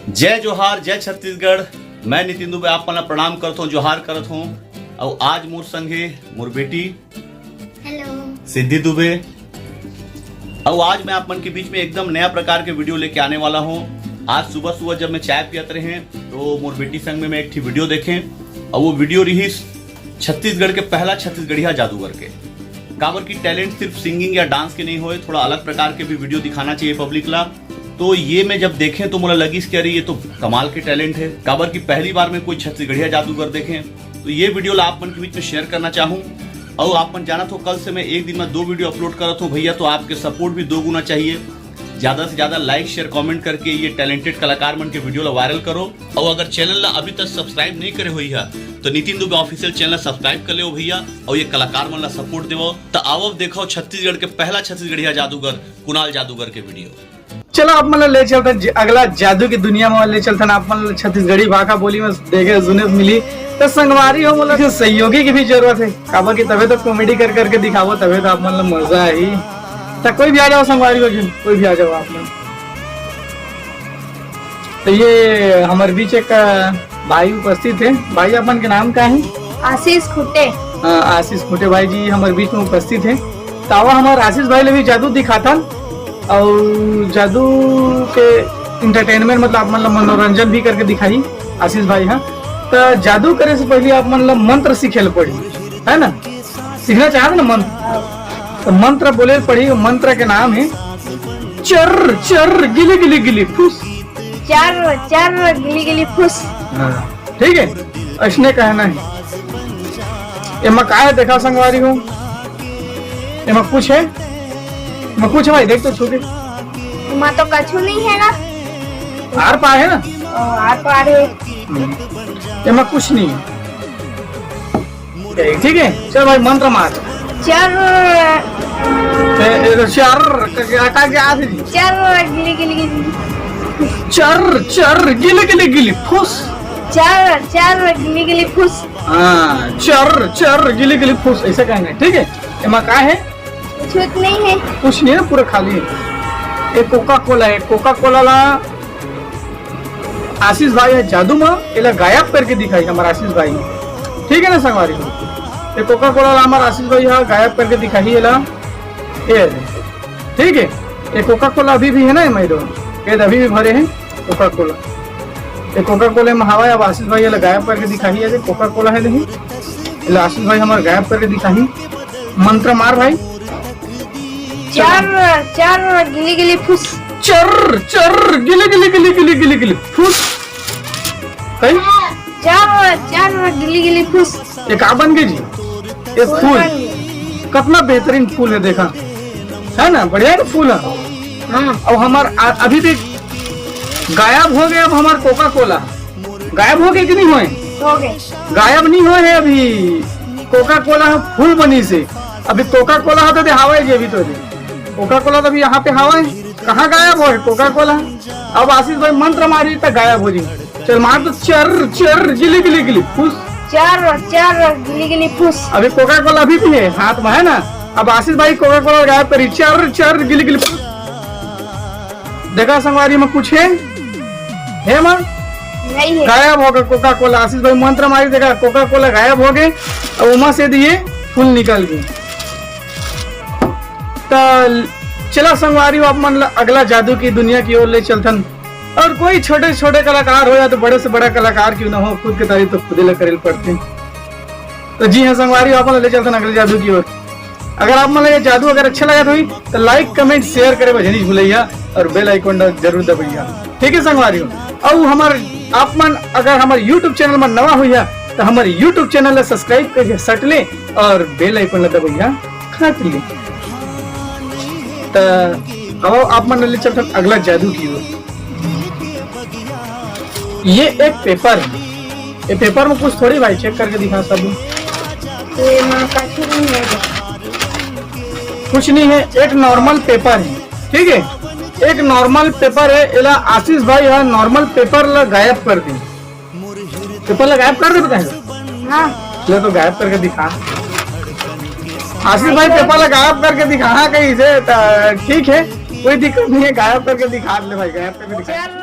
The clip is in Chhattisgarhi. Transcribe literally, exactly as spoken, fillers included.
जय जोहार, जय छत्तीसगढ़। मैं नितिन दुबे आप मन ला प्रणाम करत हूँ, जोहार करत हूँ। अउ आज मोर संग हे मोर बेटी हेलो। सिद्धि दुबे। अउ आज मैं आप मन के बीच में एकदम नया प्रकार के वीडियो लेके आने वाला हूँ। आज सुबह सुबह जब मैं चाय पियत रहे तो मोर बेटी संग में मैं एक ठी वीडियो देखे, अउ वो वीडियो रिहिस छत्तीसगढ़ के पहला छत्तीसगढ़िया जादूगर के। काबर कि टैलेंट सिर्फ सिंगिंग या डांस के नहीं होए, थोड़ा अलग प्रकार के भी वीडियो दिखाना चाहिए पब्लिक ला। तो ये मैं जब देखे तो मोला लगिस कि अरे ये तो कमाल के टैलेंट है, काबर कि पहली बार मैं कोई छत्तीसगढ़िया जादूगर देखे। तो ये वीडियो ला आप मन के बीच में शेयर करना चाहूँ। अउ आप मन जानत हो कल से मैं एक दिन में दो वीडियो अपलोड करत हूँ भैया, तो आपके सपोर्ट भी दो गुना चाहिए। ज्यादा से ज्यादा लाइक शेयर कमेंट करके ये टैलेंटेड कलाकार मन के वीडियो ला वायरल करो। अउ अगर चैनल ला अभी तक सब्सक्राइब नहीं करे होई है तो नितिन दुबे ऑफिशियल चैनल ला सब्सक्राइब कर लेओ भैया, अउ ये कलाकार मन ला सपोर्ट देवो। तो आवव देखो छत्तीसगढ़ के पहला छत्तीसगढ़िया जादूगर कुणाल जादूगर के वीडियो। चलो आप मन ला ले चलथन ज-, अगला जादू की दुनिया में ले चलथन आप मन ला छत्तीसगढ़ी भाखा बोली में देखे सुने मिली। तो संगवारी हो मोला जो सहयोगी की भी जरूरत है, काबर कि तबे तो कॉमेडी कर करके दिखाबो, तबे तो आप मन ला मजा आही। तो कोई भी आ जाओ संगवारी हो, कोई भी आ जाओ आप मन। तो ये हमर बीच एक, अ, भाई उपस्थित है। भाई अपन के नाम का है? आशीष खुटे। हाँ, आशीष खुटे भाई जी हमर बीच में उपस्थित है। तो आवा हमर आशीष भाई ले भी जादू दिखाथन अउ जादू के एंटरटेनमेंट मतलब आप मन ला मनोरंजन भी करके दिखाही आशीष भाई। हाँ, तो जादू करे से पहले आप मन ला मंत्र सीखे ल पड़ी, है ना? सीखना चाहत ना मंत्र, तो मंत्र बोले ल पड़ी। मंत्र के नाम है चर चर गिली गिली गिली फुस। चर चर गिली गिली फुस। हाँ, ठीक है, ऐसने कहना है। एमा का है देखा संगवारी हो, एमा कुछ है, एमा कुछ है भाई, देख तो छू के। एमा तो कछु नहीं है ना। आर पार है ना? ओ, आर पार है। हम्म। एमा कुछ नहीं है। ठीक है, चल भाई मंत्र मार। चर। ए, ए, तो चर, का, का, का, क्या आती थी? चर गिली गिली गिली। चर चर गिली गिली गिली फुस। चर चर गिली गिली फुस। हाँ, चर चर गिली गिली फुस, ऐसे कहना है, ठीक है? एमा का है? कुछ नहीं है। कुछ नहीं है, पूरा खाली है। एक कोका कोला है, कोका कोला ला आशीष भाई है जादू में एला गायब करके दिखाई हमारा आशीष भाई, ठीक है ना संगवारी? ये कोका कोला ला हमारा आशीष भाई है गायब करके दिखाई एला, ये दे, ठीक है। ये कोका कोला अभी भी है ना, ये मैडम, ये अभी भी भरे हैं कोका कोला। ये कोका कोला में हवा है, अब आशीष भाई एला गायब करके दिखाई है, कोका कोला है नहीं, एला आशीष भाई हमारा गायब करके दिखाई। मंत्र मार भाई। चर चर गिली गिली फुस। चर चर गिली गिली गिली गिली गिली गिली फुस। कहीं? चर चर गिली गिली फुस। ये का बन गई जी? ये फूल। कितना बेहतरीन फूल है, देखा है ना, बढ़िया ना फूल है। हाँ। अब हमार आ-, अभी भी गायब हो गया। अब हमार कोका कोला गायब हो गए कि नहीं होए? हो गए। गायब नहीं होए है अभी। कोका कोला फूल बनी से, अभी कोका कोला होता थे हवा है जी, अभी तो कोका कोला तो अभी यहाँ पे हवा है। कहाँ गायब हो कोका कोला? अब आशीष भाई मंत्र मारी तो गायब हो जी। चल मार तो चर चर गिली गिली गिली फुस। चर चर गिली गिली फुस। अभी कोका कोला अभी भी है हाथ में, है ना? अब आशीष भाई कोका कोला गायब करी, चर चर गिली गिली फुस। देखा संगवारी में कुछ है, है माँ? नहीं है। गायब हो गए कोका कोला। आशीष भाई मंत्र मारी, देखा कोका कोला गायब हो गए। अब उमा से दिए फूल निकल गए। तो चला संगवारी हो, आप मन ला अगला जादू की दुनिया की ओर ले चलथन। और कोई छोटे से छोटे कलाकार हो या तो बड़े से बड़ा कलाकार क्यों ना हो, खुद की तारीफ तो खुदे ला करे पड़ते हैं। तो जी हाँ संगवारी हो, आप मन ला ले चलथन अगले जादू की ओर। अगर आप मन ला ये जादू अगर अच्छा लगा तो, तो लाइक कमेंट शेयर करे बजे नहीं भूलैया और बेल आइकन जरूर दबैया, ठीक है संगवारी हो। और हमार आप मन अगर हमारे यूट्यूब चैनल में नवा हुई है तो हमारे यूट्यूब चैनल ला सब्सक्राइब करके सट ले और बेल आइकन ला दबैया खाट ले। तो अब आप मन ले चलथन अगला जादू की ओर। ये एक पेपर है, ये पेपर में कुछ थोड़ी भाई, चेक करके दिखा सब। तो ये माँ का कुछ नहीं है। कुछ नहीं है, एक नॉर्मल पेपर है, ठीक है, एक नॉर्मल पेपर है। एला आशीष भाई यहाँ नॉर्मल पेपर ला गायब कर दी। पेपर ला गायब कर दे बताए। हाँ। ले तो गायब करके दिखा। आशीष भाई पेपर ला गायब करके दिखा। हाँ, कहीं से, त-, ठीक है, कोई दिक्कत नहीं है, गायब करके दिखा ले भाई, गायब करके दिखा।